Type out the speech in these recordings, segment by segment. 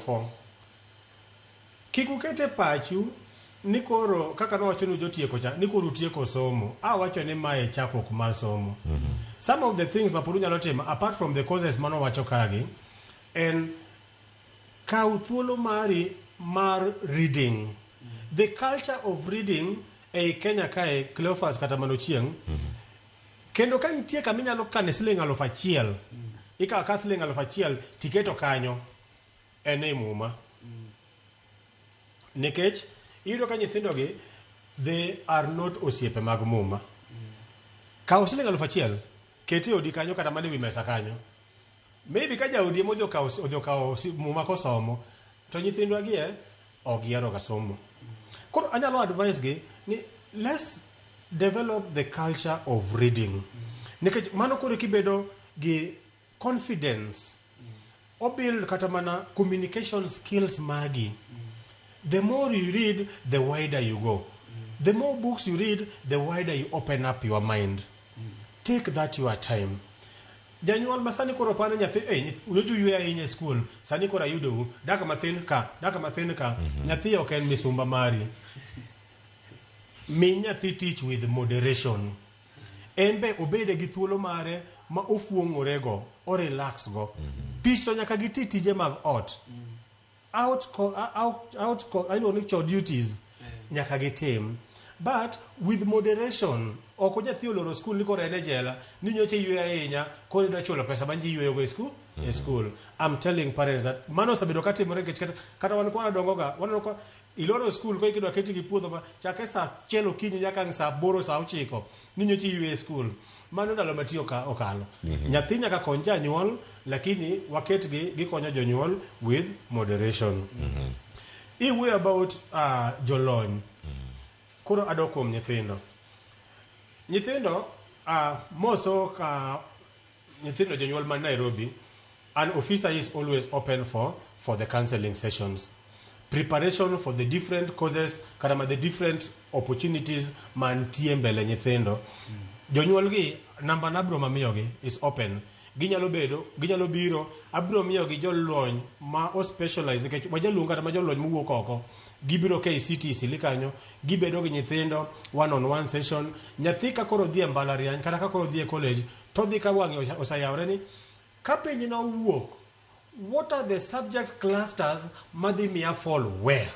4. Kik uket e pachu ni koro kaka nowachonu jotieko cha ni koro utieko somo. Awacho ni mae chakruok mar somo. Some of the things ma pod unyalo timo apart from the courses manowacho kagi en kaw thuolo mari mar reading. The culture of reading ei Kenya kae Cleophas kata mano chieng' kendo ka nitie kama inyalo kane siling 1000 ikawo ka siling 1000 tiketo kanyo en ei muma nikech iyudo ka nyithindogi they are not osiepe mag muma kaw siling 1000 ket e odi kanyo kata mana e wi mesa kanyo maybe ka jaodi ema odhi okawo odhi okawo muma kosomo to nyithindwa gi e ok gihero ga somo koro anyalo advise gi ni let's develop the culture of reading nikech mano koro kibedo gi confidence obuild kata mana communication skills magi the more you read the wider you go the more books you read the wider you open up your mind take that your time janyuol ma sani koro pano nyathi eh nyocha uywe ahinya e school sani koro ayudou daka mathin ka daka mathin ka nyathi ok en misumba mari mi nyathi teach with moderation en be obede gi thuolo mare ma ofuong'orego o relax go tich to nyaka giti tije mag ot out co- out out co- iluongo ni chore duties nyaka gitim but with moderation ok nyathi oloro skul ni koro en e jela ni nyocha iyweyo ahinya koro idwa chulo pesa ma ji yweyogo e skul e skul I'm telling parents that mano osebedo katimore nikech kata, kata wan kwa dongoga waneno ka iloro skul ko ikidwa keti gi puodho ma chakre saa 1 okinyi nyaka ang' saa 8 saa 9 ni nyocha iyweyo e skul mano ndalo ma tiyo ka okalo nyathi nyaka kony janyuol lakini waketgi gikonyo jonyuol with moderation iwuoyo about jolony koro adok kuom nyithindo nyithindo moso ka nyithindo jonyuol man Nairobi an officer is always open for the counseling sessions preparation for the different courses kata ma the different opportunities mantie mbele nyithindo jonyuol gi namba na abiro mamiyogi is open ginyalo bedo ginyalo biro abiro miyogi jolony ma o specialize nikech wajaluong kata ma jolony mowuok oko gibiro KCT Isili kanyo gibedo gi nyithindo one on one session nyathi ka koro dhi e mbalariany kata ka koro dhi e college to dhi ka wang'e oseyawre ni ka penj nowuok what are the subject clusters madhi miya fall where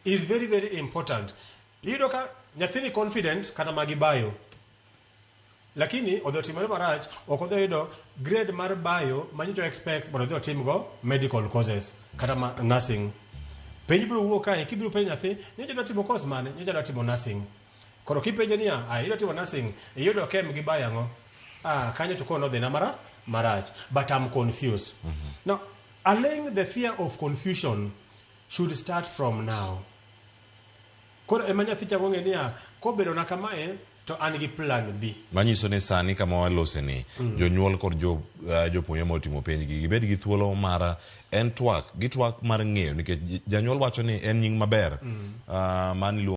is very very important iyudo ka nyathini confident kata magi bayo lakini odhi otimore marach ok odhi yudo grade mar bio manyocha expect mondo odhi otimgo medical courses kata ma nursing penj biro wuok kae kibiro penjo nyathi nyocha dwa timo course mane nyocha dwa timo nursing koro kipenje niya ah idwa timo nursing iyudo chem gi bio ang'o ah kanyo to koro nodhina mara marach but I'm confused now allaying the fear of confusion should start from now koro ema nyathi chako ng'e niya kobedo na kamae to an gi plan B Manyiso ni sani kama walose ni jonyuol kod jo, jopuonjre motimo penj gi gibed gi thuolo mar en twak gitwak mar ng'eyo nikech janyuol wacho ni en nying maber man iluongo